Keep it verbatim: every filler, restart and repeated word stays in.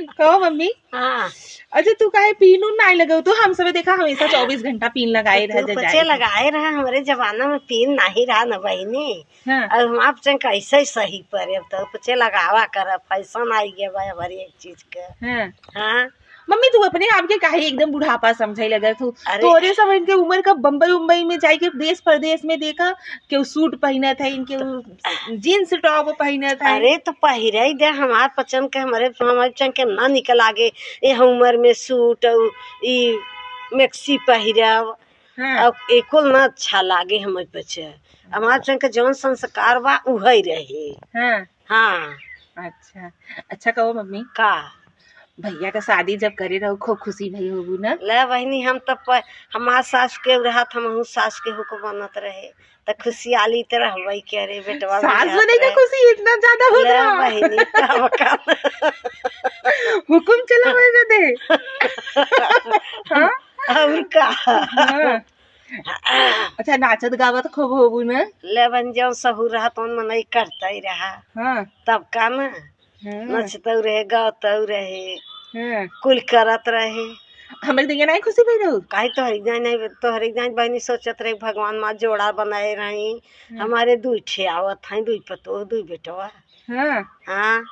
कहो मम्मी। हाँ। अच्छा, तू काहे पीन उन नाई लगउ? तो हम सबे देखा हमेशा चउबीस घंटा पीन लगाए तो रह जा पचे जाए। लगाए रहा, हमरे जमाना में पीन नाही रहा न बहिनी। हाँ। अब हम आप चंग कैसे सही परे, अब तो पचे लगावा कर, फैशन आई गया बा हर एक चीज के। हाँ। हाँ। मम्मी, तू अपने आप के काहे एकदम बुढ़ापा समझे लगत हू? अरे। तोरे सब इनके उम्र का बम्बई उम्बई में जाइके देश परदेश में देखा, केहू सूट पहिनत है, इनके उ जींस टॉप पहिनत है। अरे, तो पहिरे ही दे, हमार पचन के, हमरे, हमार पचन के ना निकल आगे, ये उम्र में सूट अउ ई मैक्सी पहिरब, हाँ। अब एको ना अच्छा लागे हमार पचे। हमार पचन के जौन संस्कार बा, उहई रही। हाँ। हाँ। अच्छा, अच्छा कहो मम्मी। का? भैया का शादी जब करे रहो, खूब खुशी भई होबू ना? ले बहिनी, हम तो प-, हमार सास के रहत, हमहू सास के हुक बनत रहे, त खुशियाली त रहबई के। अरे बेटवा सास बियाह बने के रहे। खुशी इतना ज्यादा होत ले रहा? बहिनी, तब का? हुकुम चलावे न दे। हाँ? और का? हाँ। अच्छा, नाचत गावत खूब होबू ना? ले बहिनी, जौन सहूर रहा, तौन मनई करते ही रहा। हाँ। तब का ना? हाँ। नचतौ रहे, गावतौ रहे, हाँ। कुल करत रहे। हमरे दिया नाहीं खुशी भई रहू? काहे तोहरे जान नाहीं, तोहरे जान बहिनी सोचत रहे, भगवान माँ जोड़ा बनाए रही। हाँ। हमारे दुई ठे आवत हैं, दुई पतोह, दुई बेटवा। हाँ। हाँ।